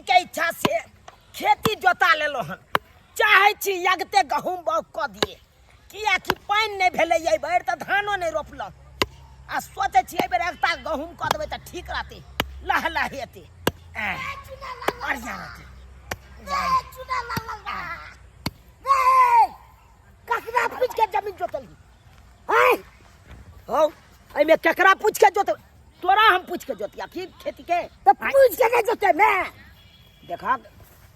के इच्छा से खेती जोता लेलहुँ हन। चाहै छी यगते गहूँम बाउग कऽ दिए, किएकि पानि नहि भेलै एहि बेर, तऽ धानो नहि रोपलक। आ सोचै छी एहि बेर एकता गहूँम कऽ देबै तऽ ठीक रहतै, लह लह हेतै, बढ़िआँ रहतै। ककरा पूछि के जमीन जोतलही? हौ, एहिमे केकरा पूछि के जोत? तोरा हम पूछि के जोतिया की खेती के? तऽ पूछि के नहि जोते मैं। देखक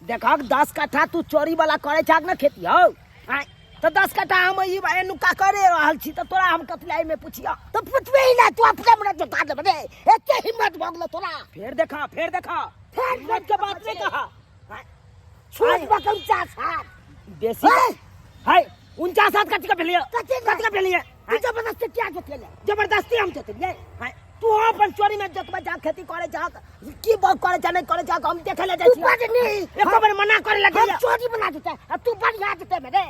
देखक, 10 कट्ठा तू चोरी वाला करे छाक ना खेती हौ? आँय, तऽ 10 कट्ठा हम ई एनुका करे रहल छी, तऽ तोरा हम कथी एहिमे पुछिया? तऽ पुछबे ही ना, तू अपने मने जोता देबे रे। एते हिम्मत भऽ गेलो तोरा? फेर देखा, फेर देखा, फेर हिम्मत के बात नहीं कहा। छोट बक 49 हाथ बेसी है। 49 हाथ कथी के भेलिए? कथी के? कथी के भेलिए? तू जबरदस्ती क्या जोतेले? जबरदस्ती हम जोतेलिए? हाय, तू अपन चोरी में जोतबे जा, खेती करे जा, की बात करे जा, नहीं करे जा, हम देखे ले जाय तू छी। बड नीक। एको बेर मना करे लगे। हम चोरी बना देते आ तू बढ़िया देते मेरे।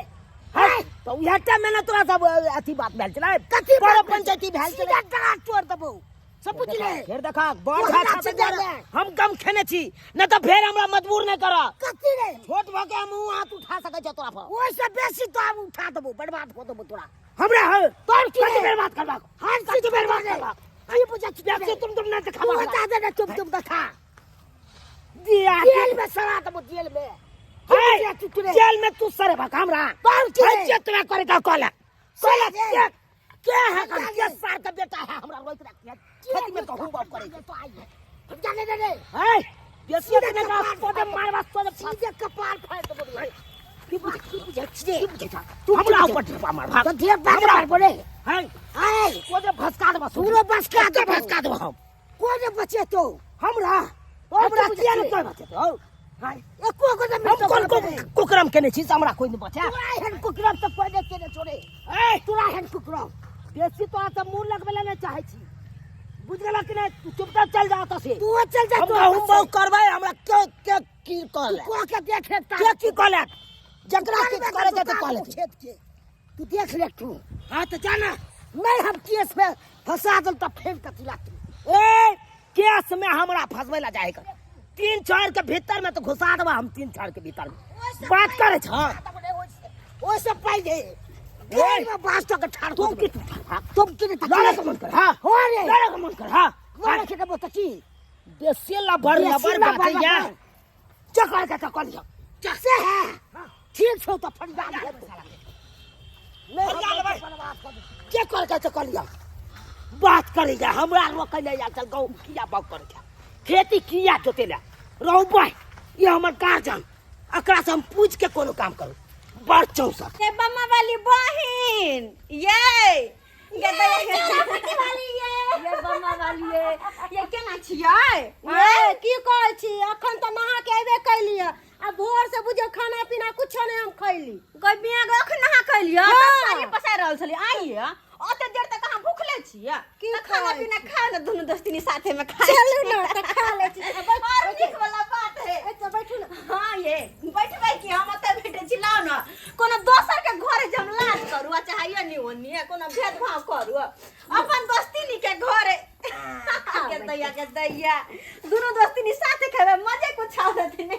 हाय, तो उहे टाइम में ना तोरा सब अथी बात भेल छलै। कथी बड़ बात भेल? पंचायती भेल छलै। सीधा डरा तोड़ देबौ सब, बुझले? फेर देखा, बड़ तू झा हमरा छाते से दुआरे जाने। हम कम खेने छी न, तऽ फेर हमरा मजबूर नहि कर। कथी रे? छोट भऽ के हम मुँह हाथ उठा सकै छी तोरा पर? ओहिसँ बेसी तो हम उठा देबौ, बर्बाद कऽ देबौ तोरा। हमरा है तोर की कथी रे? बर्बाद करबाक? हर कथी चीज बर्बाद रे। करबाक? की बुझै छी? बेसी तुम तुम नहि तू देखाबा हमरा। बता दे ने, तुम तुम देखा। दिया जेल में सड़ा देबौ, जेल में। की है, बुझै छी तू रे? जेल में तू सरे भक हमरा। तोर की रे? है, जे तोरा करे का कहलक कहलक। से के के है? जा के रे। सार के बेटा है हमरा रोक रखी है खेती में गहूम बाउग करे के? तो आई है, हम जाने दे रे। है, बेसी सीधे अपने का कपार सोदे फाड़ मारबा सोदे। सीधे कपार फाड़ देबौ रे। की बुझै की बुझै छी रे? की बुझै छा? तू हमरा की बुझै? ऊपर ढेपा मारबा? तो ढेर बात हमरा मार बोले है। आय सोदे भसका देबा, पूरा बसका एते देबौ। भसका देबा हम। कोई ने बचे तो हमरा और हमरा की बुझै किया ने छी? कोई बचे तो? हाय, एको गो ने हम कोन को कुकरम केने छी से हमरा कोई नहीं बचे? तोरा एहन कुकरम तऽ कोई नहि केने छोड़े। ए, तोरा एहन कुकरम बेसी तो से मुंह लगबे ला नहीं चाहे छी, बुझ गेला कि नहीं? तू चुपचाप चल जा ओतऽ से। तू चल जा हम तू गहूम बाउग करबै, हमरा के के की कहले? को के देख ले। के की कहले? जकरा की करे के तो कहले। खेत के तू देख ले तू। हाँ, तो जाना। नहीं, हम केस में फंसा दल तब फेर कथी तू। ए, केस में हमरा फंसबै ला जाए कर, 3 4 के भीतर में तो घुसा देबा हम। 3 4 के भीतर में बात करे छ। ओइसे पहिले जेल में बांस के ठाड़ तुम की तुम की लड़े के मन कर? हाँ हो रे, लड़े के मन कर? हाँ, लड़े के देबो त की? बेसी लबर बेसी लबर लबर बात या लबर। चकर के तो कलियो से है, ठीक छौ त फरियाद हेतौ। नहीं, फरियाद हम लेबै। बर्बाद कर देबौ। के कर के तो कलियो बात करे जा, हमरा रोकै ले आयल चल। गहूम किया बाग करे जा, खेती किया जोते ले रहू बाय, ये हमर गार्जन, एकरा से हम पूछ के कोनो काम करू? बड़ चौसठ ये बम्मा वाली बहिन, ये ये ये वाली, ये बम्मा वाली, ये केना छियै? ये की कहै छी, अखन तऽ नहा के अयबे कैलियै आ भोर से बुझियौ खाना पीना कुछो नहि हम खैली। गई बिया गो, अखन नहा खैलियै? हाँ। साड़ी पसारि रहल छलियै आइए, ओते देर तक अहाँ भूखले छियै? की तऽ खाना कहै पीना खाउ ने, दुनू दोस्तिनी साथे में खाइ चलू छी। ने तऽ खा लै छी। आ बैठ- और नीक वाला बात है। एतऽ बैठू ने। हाँ, ये बैठबै की, हम ओतऽ बैठे छी। लाउ ने, कोनो दोसर के घरे जे हम लाज करू आ चाहे नी ओनी कोनो भेदभाव करू, अपन दोस्तिनी के घरे के दैया के दैया, दुनू दोस्तिनी साथे खेबै, मजे कुछ आवत नहीं।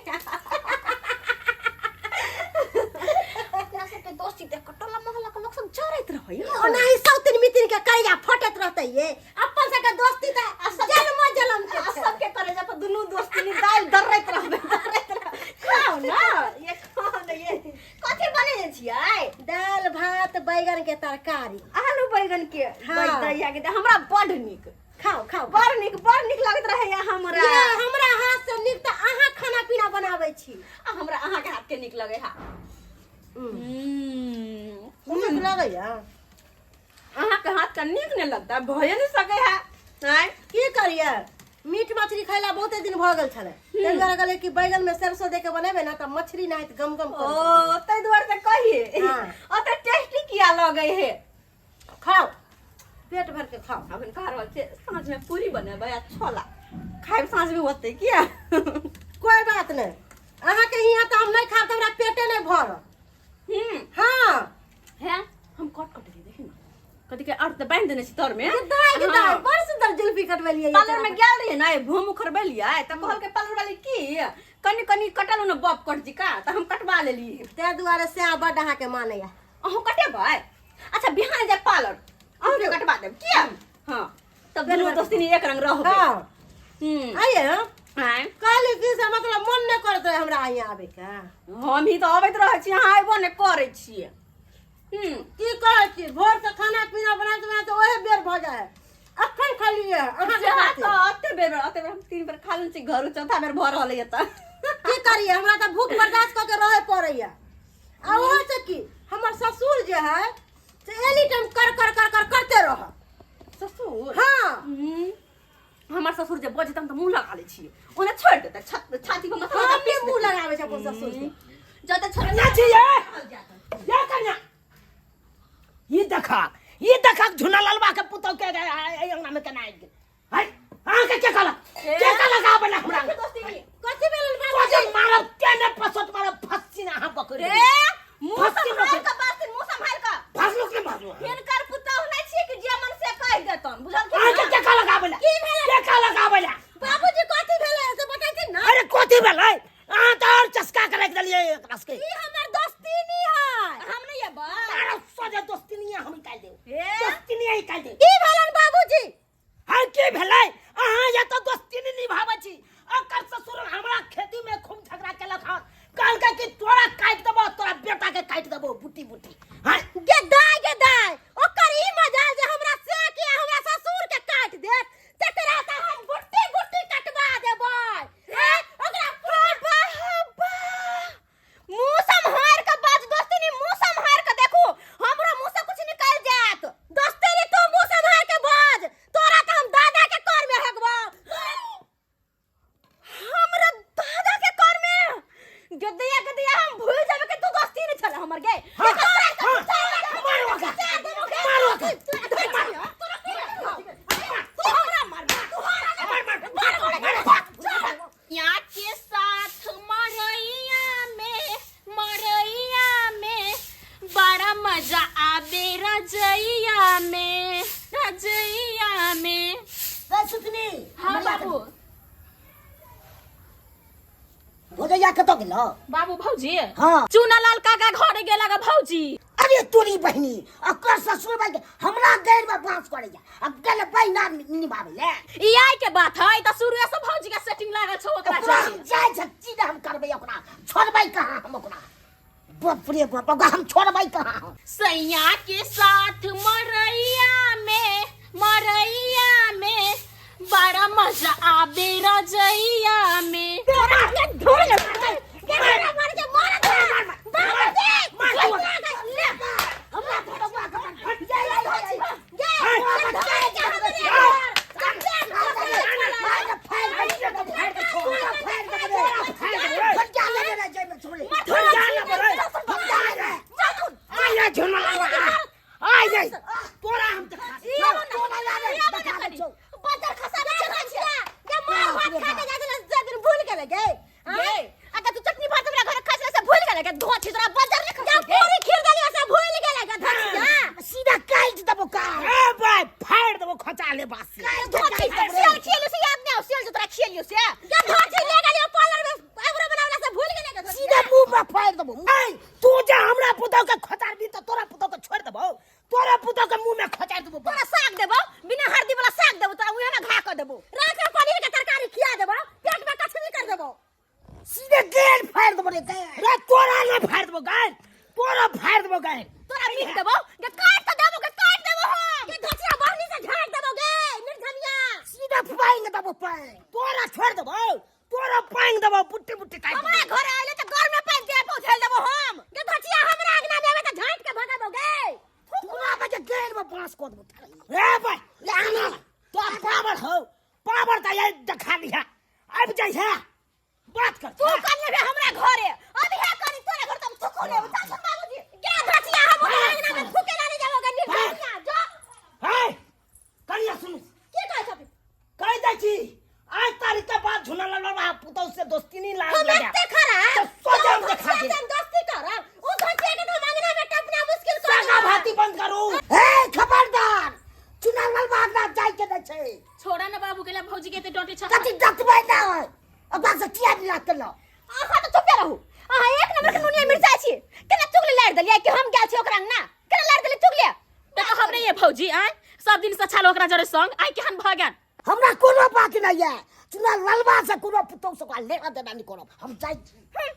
अपना सबके दोस्ती देख के टोला मोहल्ला के लोग सब जरैत रहै। ओनाही सौतिन मितिन के करिया फटैत रहतै। ये अपन सबके दोस्ती तऽ जन्मो जन्म के आ छै। सबके करे जब दुनू दोस्तिनी दालि दर्रैत रहबै, दर्रैत रहबै। खाउ ना ये, खाउ ना ये। कथी बनेने छियै? दालि भात बैगन के तरकारी। आलू बैगन के? हाँ। दैया के दै- हमरा बड नीक। खाओ खाओ। बड़ नीक, बड़ नीक लगैत रहैया हमरा। ये हमरा हाथ से नीक तऽ अहाँ खाना पीना बनाबै छी। आ हमरा अहाँके हाथ के नीक लगै है। नीक लगैया? अहाँके हाथ के नीक नहि लगता भए नहि सकै है। आँय? की करियै, मीट मछली खैला बहुते दिन भऽ गेल छलै, ताहि दुआरे कहलियै कि बैगन में सरसों दे के बनेबै ने तऽ मछली नाहित गम गम ओ करत। ताहि दुआरे तऽ कहिए। हाँ। ओते टेस्टी किया लगै है। खाओ, पेट भर के खाओ। अखन कह रहल छै साँझ में पूरी बनेबै आ छोला खाइब साँझ में होतै किया? कोई बात नहीं, अहाँके हियाँ तऽ हम नहीं खाब तऽ हमरा पेटे नहीं भरत। हाँ। है, हम कट कट के देखी ना, कथी के अर्थ बांधि देने छी तर में। दाइ के दाइ, बड़ सुंदर जुल्फी कटबेलियै। पार्लर में गेल रहियै ने, भूम उखड़बेलियै तऽ कहलकै पार्लर वाली की कनी कनी कटल ने बप कट जी का तऽ हम कटवा लेली। ताहि दुआरे सएह बड्ड अहाँके मानैया। अहूँ कटेबै? अच्छा बिहान जाय पार्लर, अहूँके कटवा देब किया? हाँ तब दुनू दोस्ती एक रंग रहबै। हाँ। हम्म। आइए। आँय? कहली की से मतलब मन नहि करैत रहे हमरा यहाँ आबैके। हम ही तऽ अबैत रहै छी, अहाँ अयबो नहि करै छियै। की कहै छी, भोर से खाना पीना बनाते बनाते ओहे बेर भऽ जाइ है, अखन खालिए अहाँके से खातिर। तऽ एते बेर एते बेर हम 3 बेर खा लेने छी, घरो चौथा बेर भऽ रहल यऽ तऽ की करिए, हमरा तऽ भूख बर्दाश्त कऽ के रहे पड़ैया। आ ओहो से की हमर ससुर जे है से एनी टाइम कर कर कर कर करते रह। ससुर? हाँ। हमर ससुर जे बजतै हम तऽ मुँह लगा लै छियै, ओना छोड़ि देतै छाती पर मसाला हम पीस नहि मुँह देतै। लगाबै छै अपन ससुर से। जतऽ छोड़ि कन्या छी ये, ये कन्या, ई देखा, ई देखा, झुना ललवा के पुतौ के एहि अंगना में केना आबि गेल है? अहाँके के कहलक, के कहलक आबै ला हमरा अंगना? दोस्ती नहीं। कथी भेल? तो जे मारब केने पसत मारब फस्सी ना अहाँ पकड़ि रे लेबै। मुँह फस्सी सम्हाल पकड़ि कऽ बात, मुँह सम्हाल कऽ। फसलू के मारलू? हिनकर पुतहु नहि छियै कि जे मन से कहि देतन, बुझल कि अहाँके के कहलक आबै ला? के कहलक आबै ला? बाबूजी, कथी भेलै से बतैथिन ना। अरे कथी भेलै? अहाँ तऽ आओर चस्का के राखि देलियै एकरा सबके। ई हमर दोस्ती नहीं है। हम नहि अयबै। मारब सोझे, दोस्ती नहीं हम निकालि देब। ए? दोस्ती नहीं निकालि देब। की भेलन बाबूजी? हाँ, की भेलै? अहाँ या तऽ दोस्ती नहीं निभाबै छी। ओकर ससुर हमरा खेती में खूब झगड़ा केलक हन, कहलकै कि तोरा काटि देबो, तोरा बेटा के काटि देबो बुटी बुटी। हाँ। गे दाय, गे दाय, ओकर ई मजाल जे हमरा से के हमरा ससुर के काट देत, तकरा तऽ हम गुट्टी गुट्टी कटवा देबै। हैं? ओकरा बाबा बाबा, मुँह सम्हार के बाज दोस्ती, मुँह सम्हार के। देखू हमरो मुँह से कुछ निकल जायत। दोस्ती, तू मुंह सम्हार के बाज, तोरा तऽ हम दादा के कर में हेगबो। हमरा दादा के कर में? गदिया गदिया, हम भूल जाबे कि तू दोस्ती नहीं छले हमर गे। हाँ, हाँ, मारो ओकरा, मारो ओकरा। तू हमरा मार, तू हमरा मार, मार, मार। या के साथ मरैया में, मरैया में बड़ा मजा आबे, रजैया में, रजैया में। रे सुतनी। हाँ बाबू। भोजैया कतऽ गेलो? बाबू, भौजी। हाँ। चूना लाल काका घरे गेला गा भौजी। अरे तोरी बहिनी, अकर ससुर भाई हमरा गैर में बांस करैया आ गेल बहिना निभाबै ले। ई आई के बात है त शुरुए से भौजी के सेटिंग लागल छौ ओकरा। ओकरा हम जाइ छै चीज हम करबै, ओकरा छोड़बै कहाँ हम? ओकरा बाप रे बाप, ओकरा हम छोड़बै कहाँ हम? सैया के साथ मरैया में, मरैया में बड़ा मजा आबे, रजैया में। तोरा के ढोल के हमरा मार के मार बाबूजी। मार। ले हमरा भड़वा के ये ये गे ये के हमरे घर तोरा हम देखा। बजर खसा के चढ़ा छिया गे, मार भात खा के जाय छले से दिन भूल गेले गे। गे अगर तू चटनी भात हमरा घर खाइ छले से भूल गेले गे, धो छी तोरा बजर ने खसा। गे पूरी खीर देलियो से भूल गेले गे धचिया। सीधा काटि देबो का। ए भाई, फाड़ देबो खचा ले बासी। धो छी, सियल खियलियो से याद नै आउ? सियल जो तोरा खियलियो से। गे धची ले गेलियो पार्लर में आइब्रो बनावला से भूल गेले गे धचिया। सीधा मुंह में फाड़ देबो। ए, तू जे हमरा पुतौ के खोचारबी तऽ तोरा पुतौ के छोड़ देबो? तोरा पुतौ के मुंह में खोचार देबो। तोरा साग देबो, बिना हरदी वाला साग देबो, तोरा उहे में घा क देबो। रात में पनीर के तरकारी खिया देबो, पेट में कचरी कर देबो। सीधे गेल फाड़ देबो रे गेल। रे तोरा ना फाड़ देबो गाय, तोरा फाड़ देबो गाय। तोरा पीट देबो गे, काट त देबो गे, काट देबो हम। गे धचिया, बहनी से झाड़ देबो गे निर्धनिया। सीधा पाइंग देबो पाइंग। तोरा छोड़ देबो, तोरा पांग देबो बुट्टी बुट्टी काट। हमरा घर आइले त घर में पाइप दे पहुंचल देबो हम। गे धचिया, हमरा अंगना में आवे त झाट के भगाबो गे। तोरा बजे गेल में बांस को देबो। रे भाई, ले आना तो पावर हो, पावर त ये देखा लिया, आबि जाइ है बात कर। तू कर लेबे हमरा घरे, अभी है करी तोरा घर त थुकू लेबो। चल चल बाबूजी। गे धचिया, हम ओकरा अंगना में थूके ला नहीं जाबो गे निर्धनिया जो। हे करिया, सुनू। की कहै छथिन? कह दै छी, आज तारीख के बाद झुना ललवा पुतौ से दोस्ती नहीं लाग हम लगा। एते खराब तो सोचे हम देखा दे। हम दोस्ती करब? उ धचिया के तो हम अंगना में टपना मुश्किल कर। सागा भाती बंद करू। हे खबरदार, चुनाव बागना जाय के नै छै। छोड़ा ना बाबू के ला, भौजी के एते डटे छ। कथी डटबै ना है, ओकरा से किया मिला के लो? रहू अहाँ एक नंबर के नुनिया मिर्चा छी केना चुगली लाड़ देलियै कि हम गेल छी ओकरा अंगना केना लाड़ देलियै चुगली तऽ कहब नहीं है भौजी आय सब दिन से छल ओकरा जरे संग आइ केहन भऽ गेल हमरा कोनो बात नहीं है चुना ललबा से कोनो पुतोह से ओकरा लेना देना नहीं करब हम जाइ छी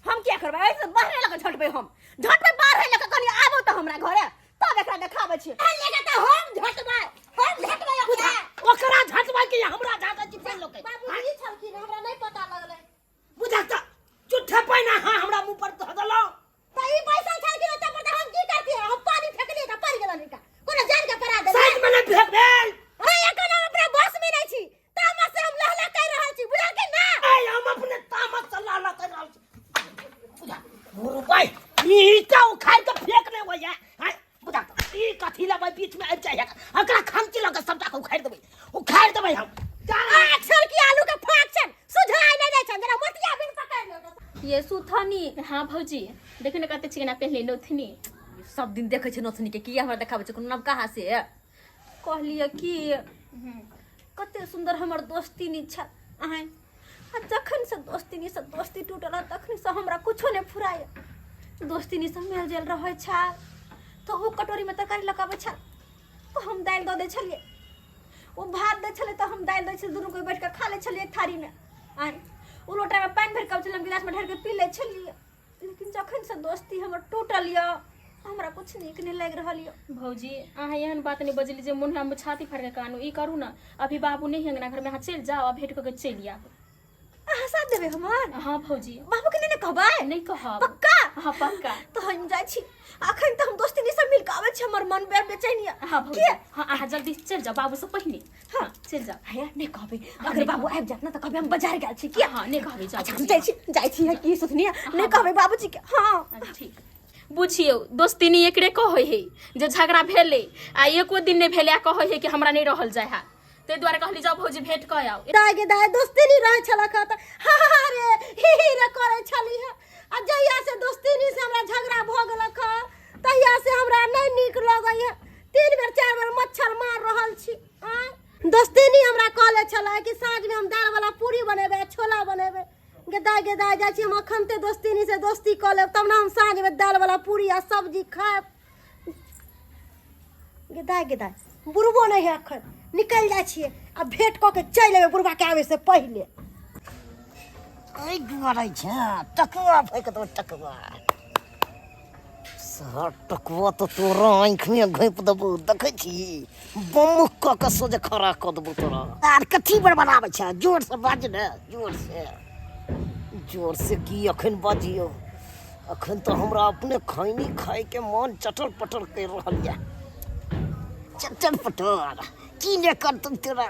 हम क्या करबै ऐसे बाहरे लगे झटबै हम झटबै बाहरे लगे कनी आबो तऽ हमरा घरे तब एकरा देखाबै छी लेके तऽ हम झटबै हम झटबै ओकरा ओकरा झटबै कि हमरा झटबै छी फेर लोके बाबूजी छलखिन हमरा नहि पता लगलै बुझा तऽ झूठे पानि अहाँ हमरा मुँह पर धऽ देलहुँ तऽ ई बैसल छलखिन ओतऽ पर तऽ हम की करतियै हम पानि फेकलियै तऽ पड़ि गेलनि हिनका कोनो जान के पड़ा देलियै साइड में नहि फेक भेल अरे एखन हम अपना बस में नहि छी तामस से हम लहला कर रहल छी बुझल कि ना आइ हम अपने तामस से लहला कर रहल छी बुझा गुरु भाई ईटा उखाड़ के फेक नहि होइया आइ बुझा ई कथी लेबै बीच में आबि जाइ है एकरा खमची लऽ के सबटा के उखाड़ि देबै उखाड़ि देबै हम अक्षर की आलू के फाक छन सुझाय नहि दै छन जरा मोतिया बिन पकड़ लो ये सुथनी हाँ भौजी देखियो ने कते चिकना पहले नोथनी सब दिन देखै छै नोथनी के किया हमरा देखाबै छै कोनो नवका से कहलियै कि कते सुन्दर हमर दोस्ती नी छल अहाँ आ जखन से दोस्ती से दोस्ती टूटल तखन से हमरा कुछो नहि फुराय दोस्ती से मेल जेल रहै छल तऽ ओ कटोरीमे तरकारी लऽ कऽ अबै छल तऽ हम दालि दऽ दै छलियै ओ भात दै छलै तऽ हम दालि दै छलियै दुनू कोइ बैठ कऽ खा लै छलियै एक थारीमे आँय ओ लोटामे पानि भरि कऽ अबै छलै हम गिलासमे ढारि कऽ पी लै छलियै लेकिन जखन से दोस्ती हमर टूटल यऽ हमरा कुछ नीक नहि लागि रहल यऽ भौजी अहाँ एहन बात नहि बजली जे मोन हम छाती फाड़ि कऽ कानू ई करू ने अभी बाबू नहि अंगना घरमे अहाँ चलि जाउ आ भेंट कऽ के चलि आयब अहाँ साथ देबै हमर हाँ भौजी बाबू के नहि ने कहबै नहि कहब पक्का हाँ पक्का तऽ हम जाइ छी अखन तऽ हम दोस्ती से मिल के आबै छी हमर मन बे बेचैन यऽ हाँ भौजी किया हाँ अहाँ जल्दी चलि जाउ बाबू से पहिने हाँ चलि जाउ हैया नहि कहबै अगर बाबू आबि जायत ने तऽ कहबै हम बाजार गेल छी किया हाँ नहि कहबै जाउ अच्छा हम जाइ छी जाइ छी की सोचनी नहि कहबै बाबूजी के हाँ अच्छा, ठीक बुझियौ दोस्तीनी एकरे कहै है जे झगड़ा भेलै आ एको दिन नहि भेलै आ कहै है कि हमरा नहि रहल जाइ है ताहि दुआरे कहली जाउ भौजी भेंट कऽ आउ दाय गे दाय दोस्ती नहीं रहे छलक हँ तऽ हा हा रे ही ही रे करै छली हँ आ जहिया से दोस्ती नहीं से हमरा झगड़ा भऽ गेलक हँ तहिया से हमरा नहीं नीक लगैया तीन बेर चारि बेर मच्छर मार रहल छी आँय दोस्ती नहीं हमरा कहले छलै कि साँझमे हम दालि वाला पूरी बनेबै आ छोला बनेबै गे दाय गे दाय जाइ छी हम अखन ते दोस्ती नहीं से दोस्ती कऽ लेब तब ने हम साँझमे दालि वाला पूरी आ सब्जी खायब गेदाय गेदाय बुढ़बो नहि है अखन निकलि जाइ छियै आ भेंट कऽ के चलि अयबै बुढ़बा के आबै से पहिले एहि दुआरे छै टकुआ फेंक दो टकुआ सर टकुआ तो तोरा आँखिमे घोपि देबौ देखै छी बम कऽ के सोझे खड़ा कऽ देबौ तोरा आर कथी पर बनाबै छै जोर से बाज ने जोर से जोर से की अखन बाजियौ अखन तऽ हमरा अपने खैनी खाइके मन चटर पटर करि रहल यऽ चटर पटर की ने करतौ तोरा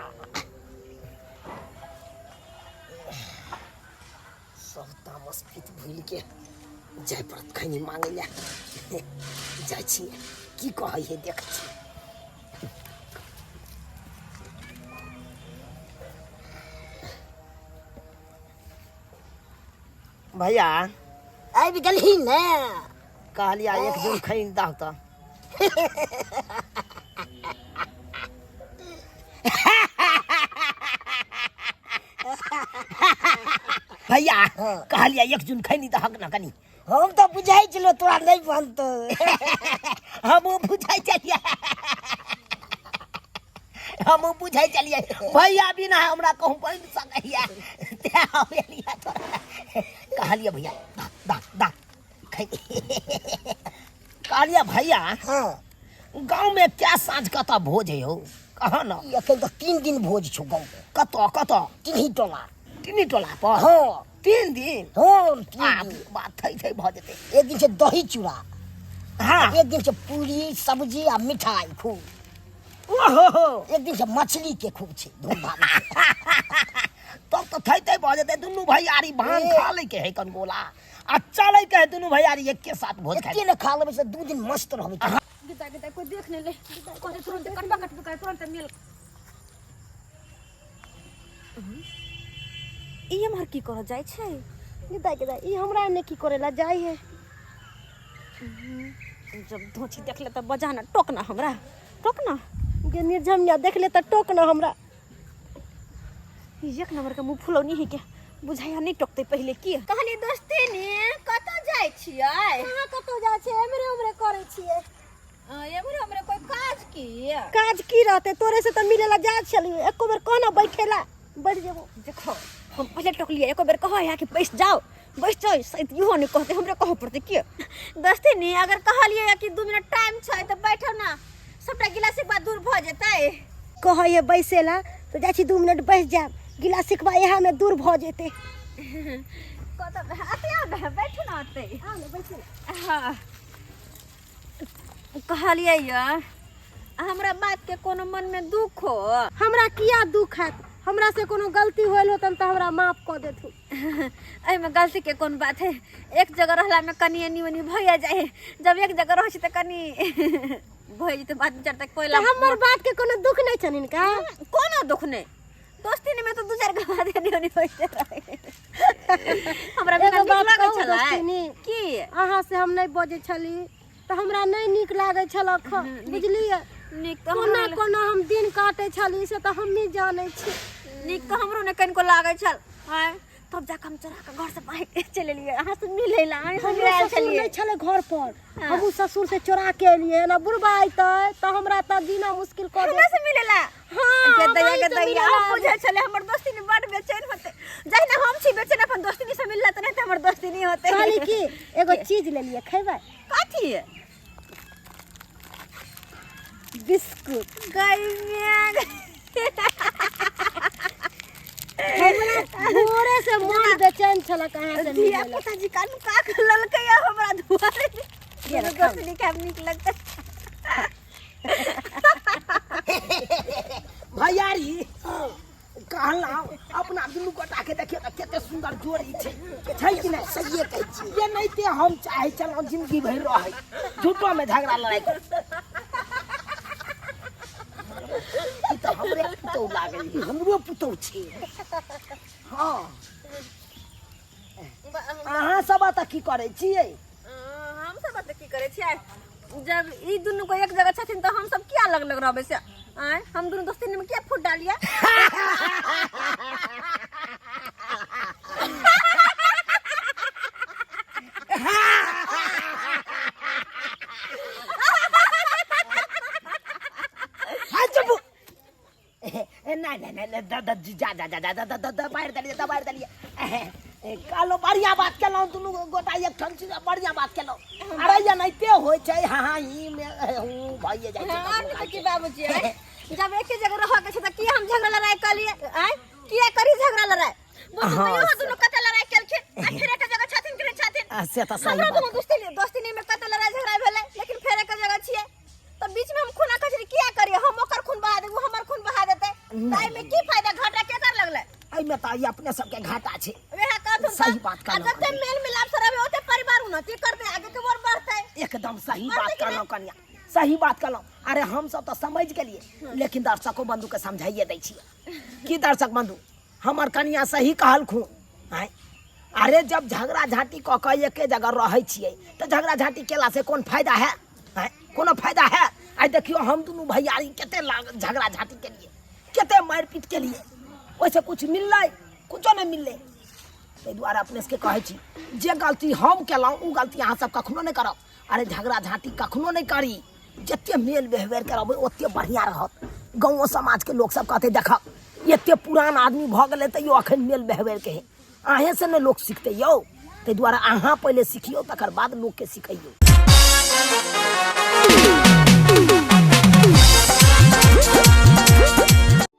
सब तामस पीत भूलि के जाय पड़त खैनी मांगै लए जाइ छी की कहै है देखै छी भैया आबि गेलही ने कहलिया एक जोड़ खैनी दह तऽ भैया कहलिया एक जुन खैनी दहक ना कनी हम तऽ बुझाइ छलहुँ तोरा नहि बनतौ हमहूँ बुझाइ छलियै हमहूँ बुझै छलियै भैया बिना हमरा कहूँ बनि सकैया तेँ हम एलियै तोरा कहलियै भैया दा दा दा कहलियै भैया हाँ गाँवमे क्या साँझ कतऽ भोज है हौ कहाँ न ई एखन तऽ तीन दिन भोज छौ गाँवमे कतऽ कतऽ तिन्ही टोला तीनी टोला पर हाँ तीन दिन हाँ तीन आ दिन बात थै थै भऽ जेतै एक दिन छै दही चूड़ा हाँ एक दिन छै पूरी सब्जी आ मिठाई खूब ओहो एक दिन छै मछली के खूब छै धूमधाम तब तऽ थै थै भऽ जेतै दुनू भैयारी भांग खा लै के है कनगोला आ चलै के है दुनू भैयारी एके साथ भोज खाइ एते ने खा लेबै से दू दिन मस्त रहबै गिदा गिदा कोई देख नहीं ले कहते तुरंत कटबा कटबा कर तुरंत मिल ई एम्हर की करऽ जाइ छै गिदा गिदा ई हमरा एने की करे ला जाइ है जब धोची देख ले तऽ बजाना टोकना हमरा टोकना गे निर्झमनिया देख ले तऽ टोक ना हमरा एक नंबर के मुँह फुलौनी ही के बुझाइया नहि टोकतै पहिले की कहलियै दोस्ती ने कतऽ जाइ छियै? कहाँ कतौ जाइ छियै, एमरे उमरे करै छियै। एमरे उमरे कोई काज की? काज की रहतै, तोरे से तऽ मिले ला जाइ छलियै, एको बेर कहना बैठेला बैठ जेबो। देखो हम पहिले टोकलियै, एको बेर कहै है कि बैस जाओ बैस जाओ, शायद इहो नहि कहतै, हमरे कहऽ पड़तै की। दोस्ती ने अगर कहलियै कि 2 मिनट टाइम छै तऽ बैठो ना, सबटा गिलास एक बार दूर भऽ जेतै। कहै है बैसेला तऽ जाइ छी 2 मिनट बैस जायब, गिलास सिखबा इएह में दूर भऽ जेतै। कतऽ अते आब बैठू ना अते। आउ ने बैसू। हाँ कहलियै यऽ हमरा बात के कोनो मन में दुख हो? हमरा किया दुख हैत, हमरा से कोनो गलती होल होतन तऽ हमरा माफ कऽ देथु। एहिमे गलती के कोन बात है, एक जगह रहला में कनि एनी ओनी भइए जाइ है, जब एक जगह रहै छी तऽ कनि भऽ जेतै बात विचार तऽ कोइ तऽ हमर बात के कोनो दुख नहि छनि हिनका? कोनो दुख नहि, दोस्ती में तऽ दू चारि गो बात एनी ओनी होइते रहै। हमरा बिना एगो नीक बात लगै कहू छलै दोस्तिनी? की? अहाँ से हम नहि बजै छली तऽ हमरा नहि नीक लागै छल, बुझलियै? नीक तऽ कोना हमरो कोना हम दिन काटै छली से तऽ हमही जानै छी। नीक तऽ हमरो नहि कनिको लागै छल। आँय तब जाकऽ हम चोरा कऽ घर से बाहर चलि एलियै अहाँ से मिलै लए, अहाँ से हमरो मिलै आयल ससुर छलियै। नहि छलै घर पर, हमहूँ ससुर से चोरा के एलियै, एना बुढ़बा अयतै तऽ हमरा तऽ जीना मुश्किल कऽ हमरा देत। से मिलै लए? हाँ, के दैया वही के से दैया, मिलै हम लए। बुझै छलै हमर दोस्ती ने बड बेचैन होतै, जहिना हम छी बेचैन अपन दोस्ती से मिलला तऽ नहि तऽ हमर दोस्ती नहीं होतै। कहली कि एगो चीज लेलियै, खेबै? कथी? बिस्कुट। गई म्या, हमरा भोरे से मन बेचैन छल कहाँ से धिया मिले ला। पुता जी कान का ललकै या हमरा दुआरे। ये रखा। दोस्ती के नीक लगतै। भैयारी कहलहुँ अपना दुनू गोटा के देखियौ तऽ कते सुन्दर जोड़ी छै, छै कि नहि? सहिए कहै छी, ये नहि ते हम चाहै छलहुँ जिंदगी भरि रहै, झूठो में झगड़ा लड़ाइ करू। ई तऽ हमरे पुतहु लागल, ई हमरो पुतहु छै। हँ अहाँ सब एतऽ की करै छियै? हम सब एतऽ की करै छियै, जब ई दुनू को एक जगह छथिन तऽ हम सब किया अलग अलग रहबै से? आँय हम दुनू दोस्ती में किया फूट डालिए? हाँ चुप। नहीं नहीं नहीं नहीं, द द जा जा जा जा द द दबारि देलियै, दबारि देलियै। कहलहुँ बढ़िआँ बात केलहुँ, दुनू गोटा एकठाम छी, बढ़िआँ बात केलहुँ। अरे एनाहिते होइ छै, हाँ हाँ ई मे हूँ भइए जाइ छै। हाँ, आओर नहि तऽ की बाबूजी, आँय? जब एके जगह रहऽ के छै तऽ किया हम झगड़ा लड़ाई कलियै? आँय किया करी झगड़ा लड़ाई? बोलू हाँ, तऽ इहो से दुनू कते लड़ाई केलखिन आ फेर एक जगह छथिन कि नहि छथिन? से तऽ सही हमरो बात। दुनू दोस्ती में कते लड़ाई झगड़ा भेलै, लेकिन फेर एक जगह छियै तऽ बीच में हम खूना कचरी किया करियै? हम ओकर खून बहा देबै, ओ हमर खून बहा देतै, तऽ एहिमे की फायदा? घाटा के कर लगलै? एहिमे तऽ ई अपने सबके घाटा छै। वएह कहथुन तऽ। सही बात आ कहलहुँ। जते मेल मिलाप से रहबै ओते परिवार उन्नति करतै, आगे के ओर बढ़तै। एकदम सही बढ़तै बात कि नहि? कहलहुँ कनिया, सही बात कहलहुँ। अरे हम सब तऽ समझ गेलियै, लेकिन दर्शको बंधु के समझाइए दै छियै कि दर्शक बंधु हमर कनिया सही कहलखुन। आँय अरे जब झगड़ा झाँटी कऽ कऽ एके जगह रहै छियै तऽ झगड़ा झाँटी केला से कोन फायदा है? आँय कोनो फायदा है? आइ देखियौ हम दुनू भैयारी कते झगड़ा झाँटी केलियै, कते मारि पीट केलियै, ओहिसँ कुछ मिललै? कुछो नहि मिललै। ताहि दुआरे अपने सबके कहै छी जे गलती हम केलहुँ ओ गलती अहाँ सब कखनो नहि करब। अरे झगड़ा झाँटी कखनो नहि करी, जते मेल व्यवहार करबै ओते बढ़िआँ रहत। गाँवो समाजके लोक सब कहतै देखऽ एते पुरान आदमी भऽ गेलै तैयो अखन मेल व्यवहारके है, अहेँ से ने लोक सिखतै यौ। ताहि दुआरे अहाँ पहिले सिखियौ तकर बाद लोकके सिखैयौ।